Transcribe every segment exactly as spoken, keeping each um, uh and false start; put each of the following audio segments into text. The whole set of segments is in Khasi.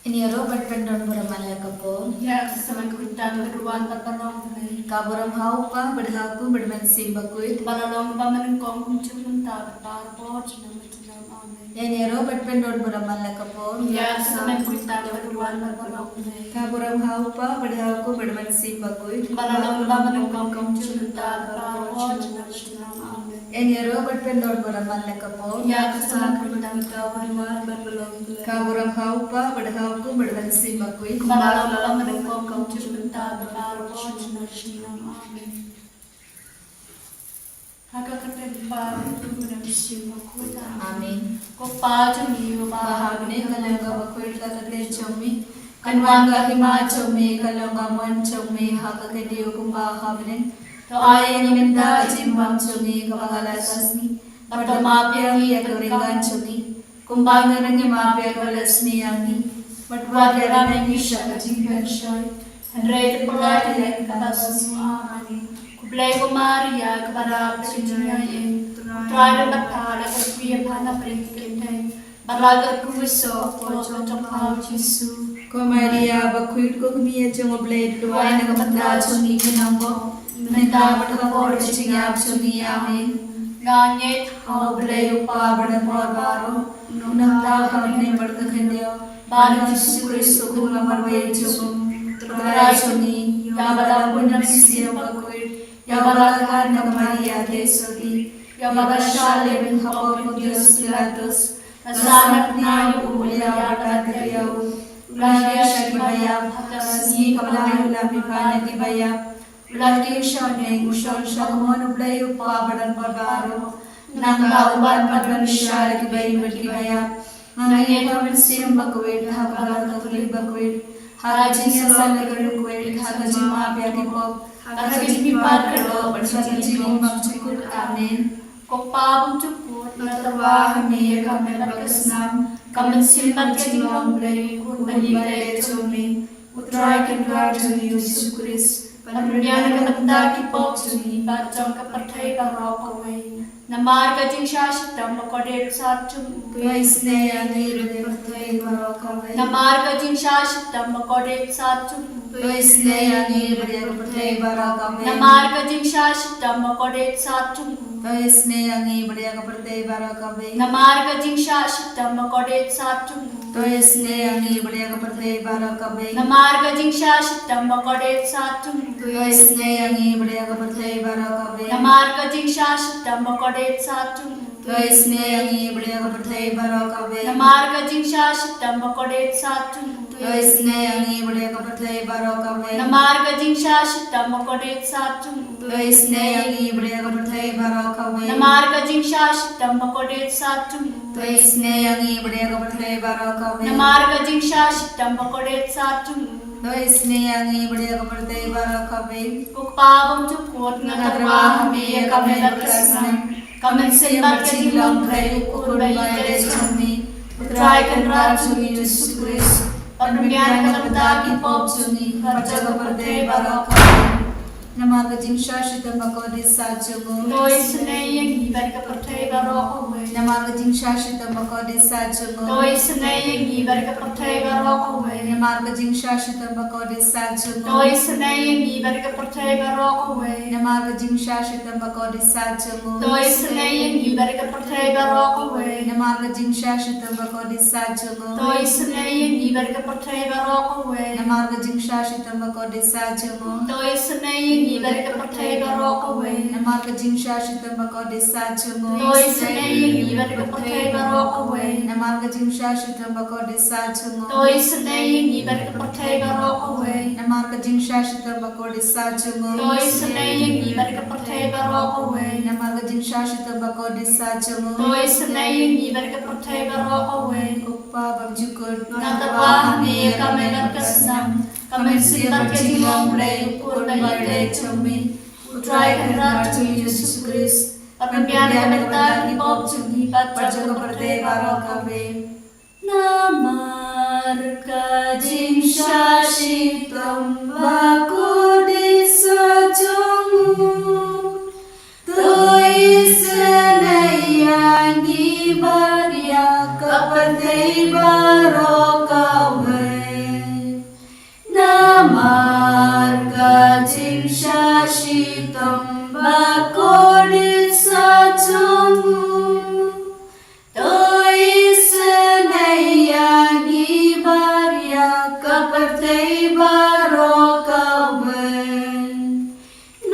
Ngin ïaroh bad pyndon burom man la ka pop. Ïa ka kyrteng u Kpa bad u Khun bad u Blei. Ka burom ha u Kpa bad ha u Khun bad ha u Mynsiem Bakhuid. Ba la long ba mynnyngkong kumjuh mynta bad baroh por junom junom. Amen. Ngin ïaroh bad pyndon burom man la ka pop. Ïa ka kyrteng u Kpa bad u Khun bad u Blei. Ka burom ha u Kpa bad ha u Khun bad ha u Mynsiem Bakhuid. Ba la long ba mynnyngkong kumjuh mynta bad baroh por junom junom. Amen. Ngin ïaroh bad pyndon burom man la ka pop. Ïa ka kyrteng u Kpa bad u Khun bad u Blei. Ka burom ha u Kpa bad ha u Khun bad ha u Mynsiem Bakhuid. Ba la long ba mynnyngkong kumjuh mynta bad baroh por junom junom. Amen. Ha ka kyrteng u Kpa bad u Khun bad u Mynsiem Bakhuid. Amen. Ko Kpa jong ngi uba ha bneng, ka long ka bakhuid ka kyrteng jong me. Kan wan ka hima jong me, ka long ka mon jong me ha ka khyndiat kumba ha bneng. To ai ïa ngi mynta ka jingbam jong ngi kaba ka la shisha. Bad to map ïa ngi ïa ka ryngkat jong ngi, kumba ngi ruh ngi map ïa kiba la sniew ïa ngi. Bad wat ïarap ïa ngi sha ka jingpynshoi, hynrei to pynlait ïa ngi na ka bynta ka snam. Amen. Khublei ko Maria, kaba ïoh ïa ka jingïeit, U Trai u don bad pha, la kyrkhu ïa pha na pdeng ki kynthei, bad la kyrkhu ïa u soh ka por jong pha u Jisu. Ko Maria bakhuid, ko kmie jong U Blei, duwai na ka bynta jong ngi ki nongpop, mynta bad ha ka por ka jingïap jong ngi. Amen. Nga ngeit ha U Blei U Kpa badonbor baroh, U Nongthaw ha bneng bad ha ka khyndew, bad ha U Jisu Khrist U Khun ba marwei jong U Trai jong ngi, ïa uba la bun da U Mynsiem Bakhuid, ïa uba la kha na ka Maria Theisotti, ïa uba la shah lehbeiñ hapoh Pontius Pilatus, la sah na bnai, u la ïap, la kynriah, u la kiew sha kiba ïap, ha ka sngi kaba lai u la mihpat na kiba ïap, u la kiew sha bneng, u shong sha ka mon U Blei U Kpa badonbor baroh. Nangta un wan pat ban bishar ïa kiba im bad kiba ïap. Nga ngeit ha U Mynsiem Bakhuid, ha ka Balang Katholik bakhuid, ha ka jingïaseng bakhuid, ha ka jingmap ïa ki pop, ha ka jingmihpat kyrduh, bad ha ka jinglong bymjukut. Amen. Ko Kpa bymjukut, nga tyrwa ha me ïa ka met bad ka snam, ka mynsiem bad ka jinglong U Blei, U Khun ba ïeit jong me, U Trai Kynrad jong ngi U Jisu Khrist, ban pynbiang na ka bynta ki pop jong ngi bad jong ka pyrthei baroh kawei. Namar ka jingshah shitom bakordit sat jong u, to isynei ïa ngi bad ïa ka pyrthei baroh kawei. Namar ka jingshah shitom bakordit sat jong u, to isynei ïa ngi bad ïa ka pyrthei baroh kawei. Namar ka jingshah shitom bakordit sat jong u, to isynei ïa ngi bad ïa ka pyrthei baroh kawei. Namar ka jingshah shitom bakordit sat jong u, to isynei ïa ngi bad ïa ka pyrthei baroh kawei. Namar ka jingshah shitom bakordit sat jong u, to isynei ïa ngi bad ïa ka pyrthei baroh kawei. Namar ka jingshah shitom bakordit sat jong u, to isynei ïa ngi bad ïa ka pyrthei baroh kawei. Namar ka jingshah shitom bakordit sat jong u, to isynei ïa ngi bad ïa ka pyrthei baroh kawei. Namar ka jingshah shitom bakordit sat jong u, to isynei ïa ngi bad ïa ka pyrthei baroh kawei. Namar ka jingshah shitom bakordit sat jong u, to isynei ïa ngi bad ïa ka pyrthei baroh kawei. Namar ka jingshah shitom bakordit sat jong u, to isynei ïa ngi bad ïa ka pyrthei baroh kawei. Ko Kpa bymjukut, nga tyrwa ha me ïa ka met bad ka snam, ka mynsiem bad ka jinglong U Blei, U Khun ba ïeit jong me, U Trai Kynrad jong ngi U Jisu Khrist, ban pynbiang na ka bynta ki pop jong ngi bad jong ka pyrthei baroh kawei. Namar ka jingshah shitom bakordit sat jong u, to isynei ïa ngi bad ïa ka pyrthei baroh kawei. Namar ka jingshah shitom bakordit sat jong u, to isynei ïa ngi bad ïa ka pyrthei baroh kawei. Namar ka jingshah shitom bakordit sat jong u, to isynei ïa ngi bad ïa ka pyrthei baroh kawei. Namar ka jingshah shitom bakordit sat jong u, to isynei ïa ngi bad ïa ka pyrthei baroh kawei. Namar ka jingshah shitom bakordit sat jong u, to isynei ïa ngi bad ïa ka pyrthei baroh kawei. Namar ka jingshah shitom bakordit sat jong u, to isynei ïa ngi bad ïa ka pyrthei baroh kawei. Namar ka jingshah shitom bakordit sat jong u, to isynei ïa ngi bad ïa ka pyrthei baroh kawei. Namar ka jingshah shitom bakordit sat jong u, to isynei ïa ngi bad ïa ka pyrthei baroh kawei. Namar ka jingshah shitom bakordit sat jong u, to isynei ïa ngi bad ïa ka pyrthei baroh kawei. Namar ka jingshah shitom bakordit sat jong u, to isynei ïa ngi bad ïa ka pyrthei baroh kawei. Ko Kpa bymjukut, nga tyrwa ha me ïa ka met bad ka snam, ka mynsiem bad ka jinglong U Blei, U Khun ba ïeit jong me, U Trai Kynrad jong ngi U Jisu Khrist, ban pynbiang na ka bynta ki pop jong ngi bad jong ka pyrthei baroh kawei. Namar ka jingshah shitom bakordit sat jong u, to isynei ïa ngi bad ïa ka pyrthei baroh kawei. Ka jingshah shitom ba kordit sah jong u. To isynei ïa ngi bad ïa ka pyrthei baroh kawei.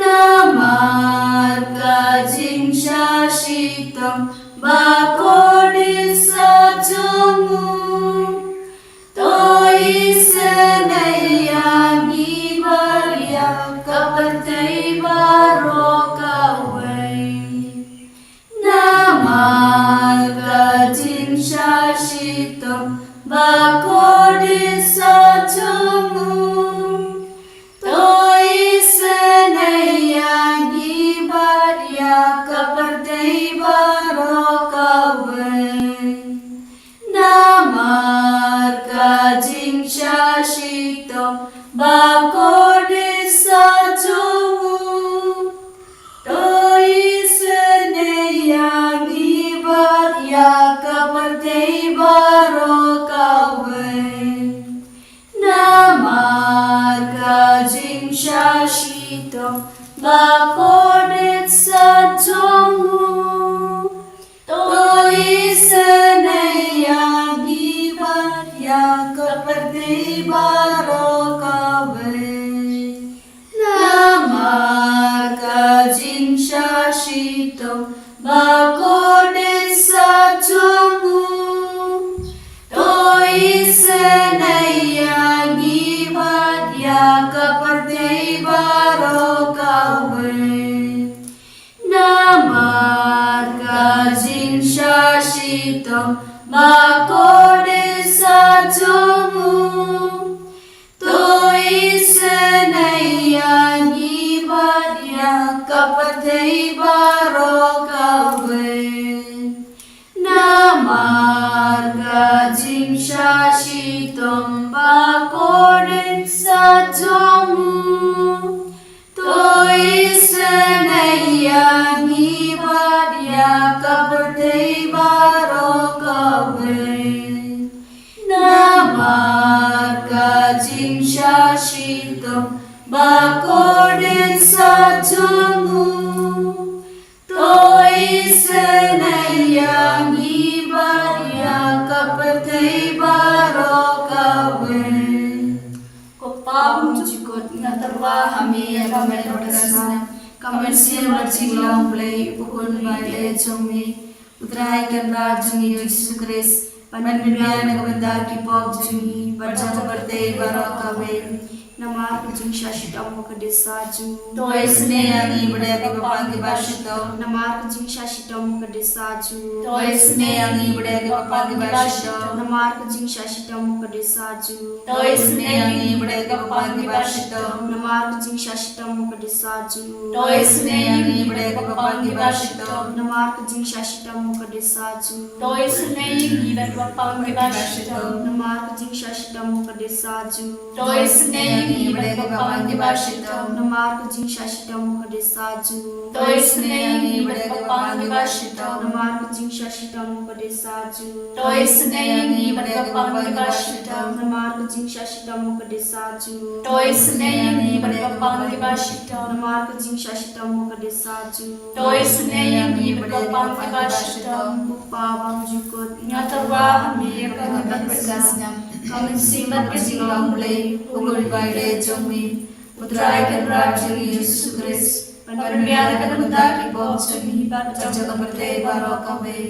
Namar ka jingshah shitom ba kordit sah jong u. To isynei ïa ngi bad ïa ka pyrthei baroh kawei. Namar ka jingshah shitom ba kordit sah jong u. To isynei ïa ngi bad ïa ka pyrthei baroh kawei. Namar ka jingshah shitom ba kordit sah jong u. To isynei ïa ngi bad ïa ka pyrthei baroh kawei. Namar ka jingshah shitom ba kordit sah jong u. To isynei ïa ngi bad ïa ka pyrthei baroh kawei. Namar ka jingshah shitom ba kordit sah jong u. To isynei ïa ngi bad ïa ka pyrthei baroh kawei. Namar ka jingshah shitom ba kordit sah jong u. To isynei ïa ngi bad ïa ka pyrthei baroh kawei. Namar ka jingshah shitom ba kordit sah jong u. To isynei ïa ngi bad ïa ka pyrthei baroh kawei. Namar ka jingshah shitom ba kordit sah jong u. To isynei ïa ngi bad ïa ka pyrthei baroh kawei. Ko Pa bymjukut, nga tyrwa ha me ïa ka met bad ka snam, ka mynsiem bad jinglong Blei u Khun baieit jong me, U Trai Kynrad jong ngi Jisu Khrist, ban pynbiang na ka bynta ki pop jong ngi bad jong ka pyrthei baroh kawei. Namar ka jingshah shitom ka dei sah jong u. To isynei ïa ngi bad ïa kiba pang kiba shitom. Namar ka jingshah shitom ka dei sah jong u. To isynei ïa ngi bad ïa kiba pang kiba shitom. Namar ka jingshah shitom ka dei sah jong u. To isynei ïa ngi bad ïa kiba pang kiba shitom. Namar ka jingshah shitom ka dei sah jong u. To isynei ïa ngi bad ïa kiba pang kiba shitom. Namar ka jingshah shitom ka dei sah jong u. To isynei ïa ngi bad ïa kiba pang kiba shitom. Namar ka jingshah shitom ka dei sah jong u. To isynei ïa ngi bad ïa kiba pang kiba shitom. Namar ka jingshah shitom ka dei sah jong u. To isynei ïa ngi bad ïa kiba pang kiba shitom. Namar ka jingshah shitom ka dei sah jong u. To isynei ïa ngi bad ïa kiba pang kiba shitom. Namar ka jingshah shitom ka dei sah jong u. To isynei ïa ngi bad ïa kiba pang kiba shitom. Namar ka jingshah shitom ka dei sah jong u. To isynei ïa ngi bad ïa kiba pang kiba shitom. Ko Pa bymjukut, nga tyrwa ha me ïa ka met bad ka snam, ka mynsiem bad ka jinglong Blei u Khun baieit jong me, U Trai Kynrad jong ngi Jisu Khrist, ban pynbiang na ka bynta ki pop jong ngi bad jong ka pyrthei baroh kawei.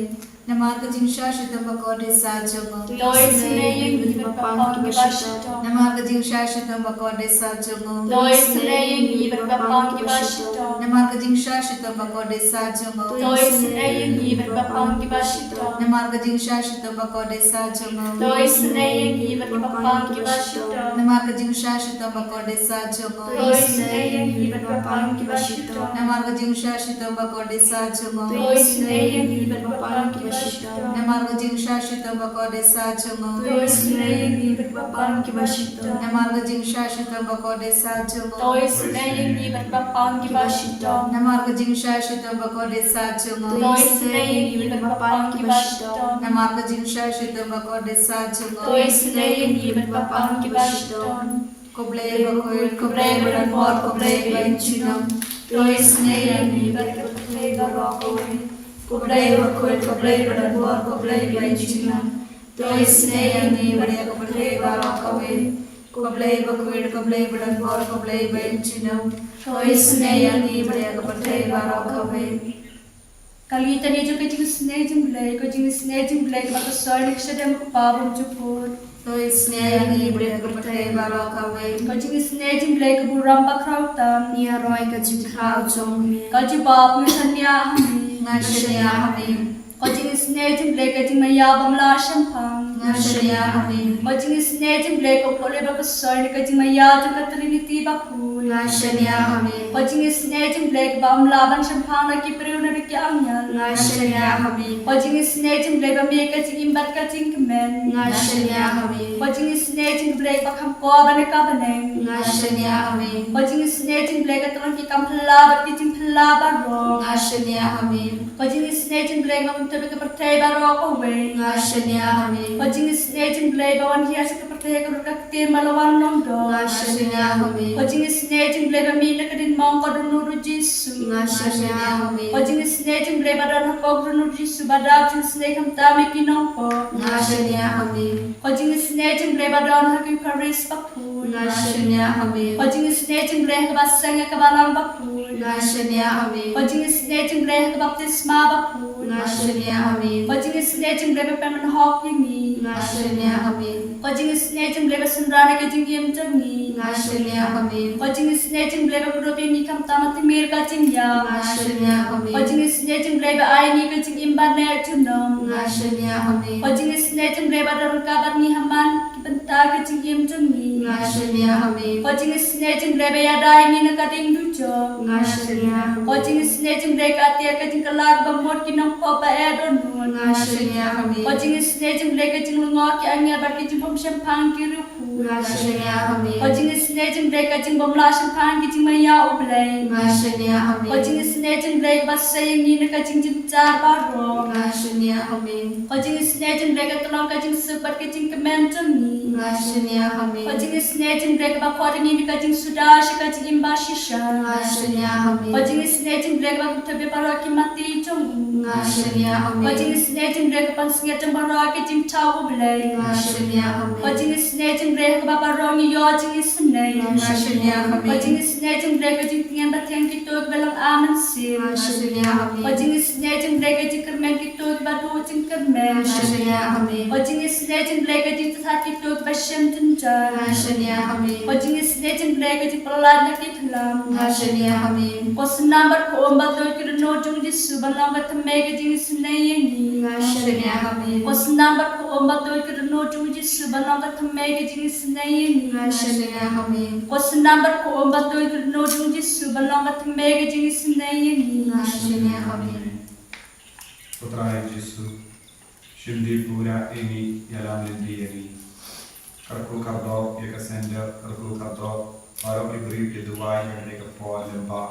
Namar ka jingshah shitom ba kordit sah jong u. To isynei ïa ngi bad ïa kiba pang kiba shitom. Namar ka jingshah shitom ba kordit sah jong u. To isynei ïa ngi bad ïa kiba pang kiba shitom. Namar ka jingshah shitom ba kordit sah jong u. To isynei ïa ngi bad ïa kiba pang kiba shitom. Namar ka jingshah shitom ba kordit sah jong u. To isynei ïa ngi bad ïa kiba pang kiba shitom. Namar ka jingshah shitom ba kordit sah jong u. To isynei ïa ngi bad ïa kiba pang kiba shitom. Namar ka jingshah shitom ba kordit sah jong u. To isynei ïa ngi bad ïa kiba pang kiba shitom. Namar ka jingshah shitom ba kordit sah jong u. To isynei ïa ngi bad ïa kiba pang kiba shitom. Namar ka jingshah shitom ba kordit sah jong u. To isynei ïa ngi bad ïa kiba pang kiba shitom. Namar ka jingshah shitom ba kordit sah jong u. To isynei ïa ngi bad ïa kiba pang kiba shitom. Namar ka jingshah shitom ba kordit sah jong u. To isynei ïa ngi bad ïa kiba pang kiba shitom. Ko Blei bakhuid, ko Blei badonbor, ko Blei ba im junom. To isynei ïa ngi bad ïa ka pyrthei baroh kawei. Ko Blei bakhuid, ko Blei badonbor, ko Blei ba im junom. To isynei ïa ngi bad ïa ka pyrthei baroh kawei. Ko Blei bakhuid, ko Blei badonbor, ko Blei ba im junom. To isynei ïa ngi bad ïa ka pyrthei baroh kawei. Ka litan ïa jong ka jingisynei jong U Blei, ka jingisynei jong U Blei kaba ka soi na ka shadem u Kpa bymjukut. To isynei ïa ngi bad ïa ka pyrthei baroh kawei. Ka jingisynei jong U Blei ka burom bakhraw tam. Ïaroh ïa ka jingkhraw jong me. Ka jubab, nga shaniah ha me. Nga shaniah ha me. Ka jingisynei jong U Blei ka jingmaïa bym lah shemphang. Nga shaniah ha me. Ka jingisynei jong U Blei ka pule ba ka soi na ka jingmaïa jong ka Trinity bakhuid. Nga shaniah ha me. Ka jingisynei jong U Blei kaba ym lah ban shemphang da ki briew ne da ki angel. Nga shaniah ha me. Ka jingisynei jong U Blei ba me ka jingim bad ka jingkmen. Nga shaniah ha me. Ka jingisynei jong U Blei kaba kham kob ne ka bneng. Nga shaniah ha me. Ka jingisynei jong U Blei ka tnat ki kam phylla bad ki jingphylla baroh. Nga shaniah ha me. Ka jingisynei jong U Blei kaba pynthut ïa ka pyrthei baroh kawei. Nga shaniah ha me. Ka jingisynei jong U Blei ba wan hiar sha ka pyrthei ha ka rud ka ktien ba la wan long doh. Nga shaniah ha me. Ka jingisynei jong U Blei ba mih na ka diengmong ka dohnud u Jisu. Nga shaniah ha me. Ka jingisynei jong U Blei ba don hapoh ka dohnud u Jisu ba dap jingisynei khamtam ïa ki nongpop. Nga shaniah ha me. Ka jingisynei jong U Blei ba don ha ka Eucharist bakhuid. Nga shaniah ha me. Ka jingisynei jong U Blei ha kaba seng ïa ka Balang bakhuid. Nga shaniah ha me. Ka jingisynei jong U Blei ha ka baptisma bakhuid. Nga shaniah ha me. Ka jingisynei jong U Blei ba pynmynhok ïa ngi. Nga shaniah ha me. Ka jingisynei jong U Blei ba synran ïa ka jingim jong ngi. Nga shaniah ha me. Ka jingisynei jong U Blei ba kdup ïa ngi khamtam ha tmier ka jingïap. Nga shaniah ha me. Ka jingisynei jong U Blei ba ai ïa ngi ka jingim ba neh junom. Nga shaniah ha me. Ka jingisynei jong U Blei ba don ryngkat bad ngi ha man ki bynta ka jingim jong ngi. Nga shaniah ha me. Ka jingisynei jong U Blei ba ïada ïa ngi na ka ding dujok. Nga shaniah ha me. Ka jingisynei jong U Blei ka atiar ka jingkylla kaba mut ki nongpop ba eh dohnud. Nga shaniah ha me. Ka jingisynei jong U Blei ka jinglyngngoh ki angel bad ka jingbymshemphang ki riewkhuid. Nga shaniah ha me. Ka jingisynei jong U Blei ka jingbymlah shemphang ki jingmaïa U Blei. Nga shaniah ha me. Ka jingisynei jong U Blei kaba sei ïa ngi na ka jingjynjar baroh. Nga shaniah ha me. Ka jingisynei jong U Blei ka tyllong ka jingsuk bad ka jingkmen jong ngi. Nga shaniah ha me. Ka jingisynei jong U Blei kaba khot ïa ngi na ka jingsuda sha ka jingim bashisha. Nga shaniah ha me. Ka jingisynei jong U Blei kaba pynthut ïa baroh ki mati jong u. Nga shaniah ha me. Ka jingisynei jong U Blei ka pansngiat jong baroh ki jingthaw U Blei. Nga shaniah ha me. Ka jingisynei jong U Blei ha kaba baroh ngi ïoh jingisynei. Nga shaniah ha me. Ka jingisynei jong U Blei ka jingtngen ba thiang kito kiba long ar mynsiem. Nga shaniah ha me. Ka jingisynei jong U Blei ka jingkyrmen kito kiba duh jingkyrmen. Nga shaniah ha me. Ka jingisynei jong U Blei ka jingthahat kito kiba shem jynjar. Nga shaniah ha me. Ka jingisynei jong U Blei ka jingpyllait na ki khlam. Nga shaniah ha me. Ko Snam bad ko Um ba tuid ki dohnud jong u Jisu ban long ka thymmei ka jingisynei ïa ngi. Nga shaniah ha me. Ko Snam bad ko Um ba tuid ki dohnud jong u Jisu ban long ka thymmei ka jingisynei ïa ngi. Nga shaniah ha me. Ko Snam bad ko Um ba tuid ki dohnud jong u Jisu ban long ka thymmei ka jingisynei ïa ngi. Nga shaniah ha me. Ko Trai Jisu, shim dih pura ïa ngi, ïalam lynti ïa ngi. Kyrkhu kyrdoh ïa ka center, kyrkhu kyrdoh baroh ki briew ki duwai ha kane ka por lyngba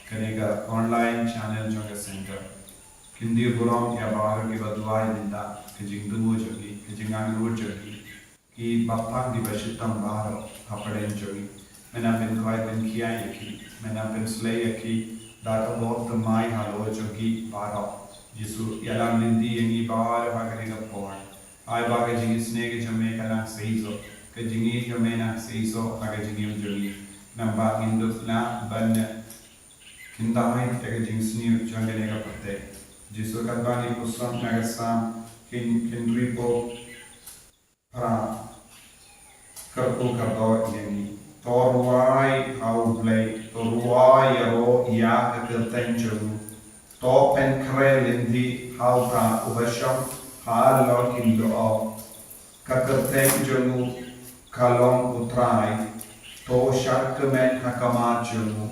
kane ka online channel jong ka center. Khyndiat burom ïa baroh kiba duwai mynta, ka jingduwai jong ki, ka jingangnud jong ki. Ki baphang kiba shitom baroh hapdeng jong ngi. Men ym pynkhoi pynkhia ïa ki, men ym pynsleh ïa ki da ka bor thymmai halor jong ki baroh. Jisu, ïalam lynti ïa ngi baroh ha kane ka por. Ai ba ka jingisynei ka jong me ka nang seisoh, ka jingïeit jong me nang seisoh ha ka jingim jong ngi. Namar ngin dup na ban kynthah ïa ka jingsniew jong kane ka pyrthei. Jisu, katba ngi puson na ka Salm khyn, khynriew phew phra, kyrkhu kyrdoh ïa ngi. To rwai ha U Blei, to rwai ïaroh ïa ka kyrteng jong u. To pynkhreh lynti ha uta uba shong halor ki lyoh. Ka kyrteng jong u ka long U Trai. To shah kmen ha khmat jong u.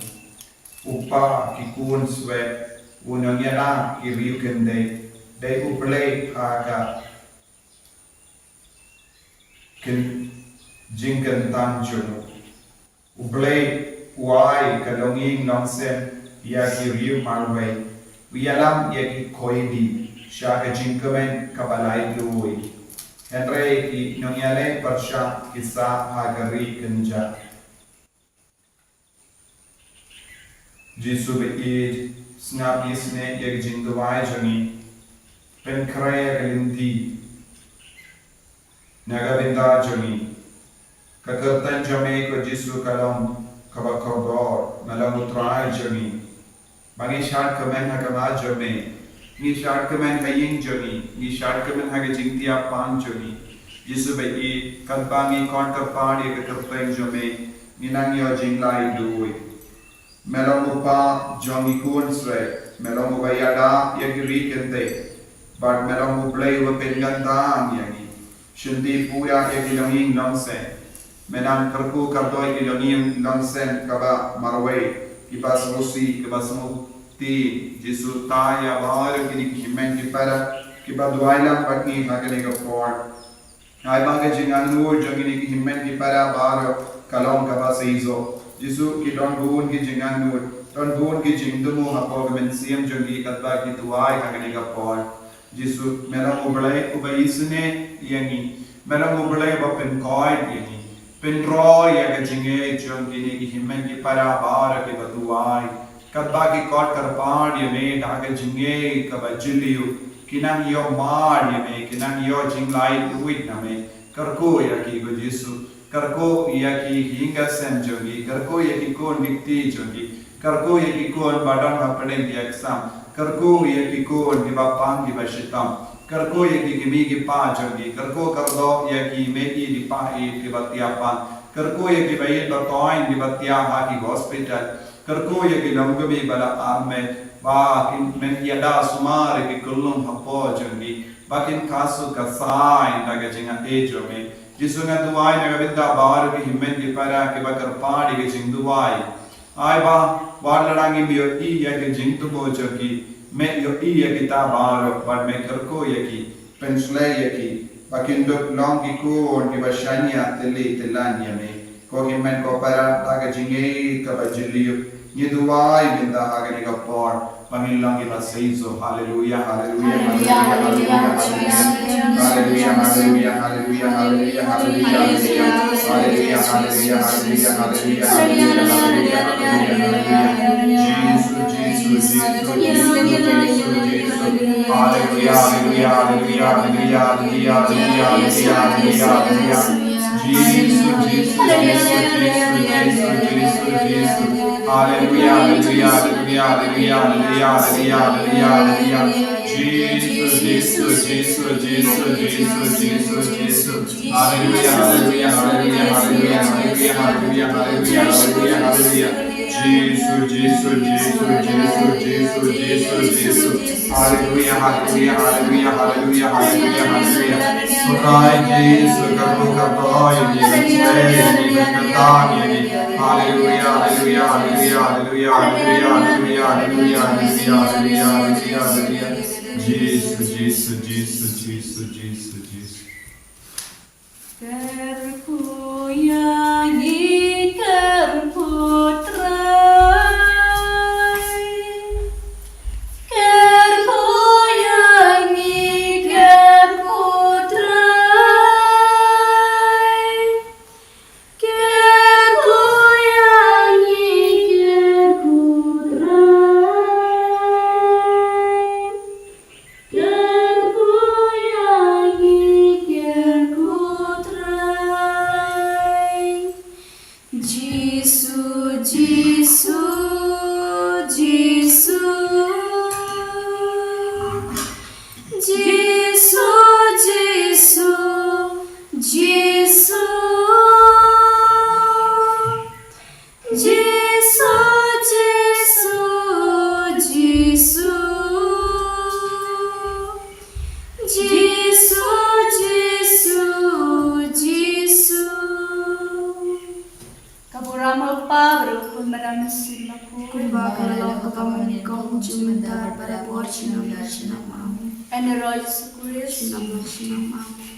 U Kpa ki khun swet, u nongïada ki riewkynthei, dei U Blei ha ka kyn, jingkyrkhu jong u. U Blei u ai ka longïing longsem ïa ki riew marwei, u ïalam ïa ki koidi sha ka jingkmen kaba laitluid. Hynrei ki nongïaleh pyrshah ki sah ha ka ri kynjah. Jisu ba ïeit, sngap isynei ïa ka jingduwai jong ngi. Pynkhreh ïa ka lynti na ka bynta jong ngi. Ka kyrteng jong me ko Jisu ka long kaba kordor, me long u Trai jong ngi. Ba ngi shad kmen ha khmat jong me, ngi shad kmen ha ïing jong ngi, ngi shad kmen ha ka jingthiah pang jong ngi. Jisu ba ïeit, katba ngi khot kyrpad ïa ka kyrteng jong me, ngi nang ïoh jinglaitluid. Me long u Pa jong ki khun Israel, me long uba ïada ïa ki ri kynthei, bad me long U Blei uba pynkyntang ïa ngi. Shim ti pura ïa ki longïing longsem. Me nang kyrkhu kyrdoh ïa ki longïing longsem kiba marwei, kiba sngewsih, kiba sngewthuh. Jisu, thaw ïa baroh kine ki hynmen ki para kiba duwai lang bad ngi ha kane ka por. Ai ba ka jingangnud jong kine ki hynmen ki para baroh ka long kaba seisoh. Jisu, ki don bun ki jingangnud, don bun ki jingthmu hapoh ka mynsiem jong ki katba ki duwai ha kane ka por. Jisu, me long U Blei uba isynei ïa ngi. Me long U Blei uba pynkoit ïa ngi. Pynroi ïa ka jingngeit jong kine ki hynmen ki para baroh kiba duwai. Katba ki khot kyrpad ïa me da ka jingngeit kaba jylliew, ki nang ïoh mad ïa me, ki nang ïoh jinglaitluid na me. Kyrkhu ïa ki ko Jisu. Kyrkhu ïa ki ïing ki sem jong ki. Kyrkhu ïa ki khun ki kti jong ki. Kyrkhu ïa ki khun ba don hapdeng ki exam. Kyrkhu ïa ki khun kiba pang kiba shitom. Kyrkhu ïa ki kmie ki kpa jong ki. Kyrkhu kyrdoh ïa ki mei ki pa kiba thiah pang. Kyrkhu ïa kiba ïeit ba thoiñ kiba thiah ha ki hospital. Kyrkhu ïa ki longkmie ba la armet, ba kin men ïada sumar ïa ki khyllung hapoh jong ki, ba kin khasu khasai da ka jingaiei jong me. Jisu, nga duwai na ka bynta baroh ki hynmen ki para kiba kyrpad ïa ka jingduwai. Ai ba, wat lada ngim ïohi ïa ka jingthmu jong ki, me ïohi ïa kita baroh bad me kyrkhu ïa ki. Pynshlei ïa ki ba kin dup long ki khun kiba shaniah tylli tyllan ïa me. Ko hynmen ko para, da ka jingngeit kaba jylliew ngi duwai mynta ha kane ka por ba ngin long kiba seisoh. Haleluia, haleluia, haleluia, haleluia, haleluia. Jisu, Jisu, Jisu, Jisu, Jisu. Haleluia, haleluia, haleluia, haleluia, haleluia, haleluia, haleluia, haleluia, haleluia. Jisu, Jisu, Jisu, Jisu, Jisu, Jisu, Jisu. Haleluia, haleluia, haleluia, haleluia, haleluia, haleluia, haleluia. Jisu, Jisu, Jisu, Jisu, Jisu, Jisu, Jisu. Haleluia, haleluia, haleluia, haleluia, haleluia, haleluia, haleluia, haleluia, haleluia. Jisu, Jisu, Jisu, Jisu, Jisu, Jisu, Jisu. Haleluia, haleluia, haleluia, haleluia, haleluia, haleluia. Trai Jisu, kyrkhu kyrdoh ïa ngi, pynkyntang ïa ngi. Haleluia, haleluia, haleluia, haleluia, haleluia, haleluia, haleluia, haleluia, haleluia, haleluia. Jisu, Jisu, Jisu, Jisu, Jisu, Jisu. Kyrkhu ïa ngi, kyrkhu Trai. Kyrkhu ïa ngi, kyrkhu Trai. Kyrkhu ïa ngi, kyrkhu Trai. Kyrkhu ïa ngi, kyrkhu Trai. Jisu, Jisu, Jisu. Jisu, Jisu, Jisu. Jisu, Jisu, Jisu. Jisu, Jisu, Jisu. Ka burom ha u Kpa bad ha u Khun bad ha u Mynsiem Bakhuid. Kumba ka la long, kumba mynta, kumjuh mynta bad barabor, junom la junom. Amen. Ïa u Jisu Khrist. Junom la junom. Amen.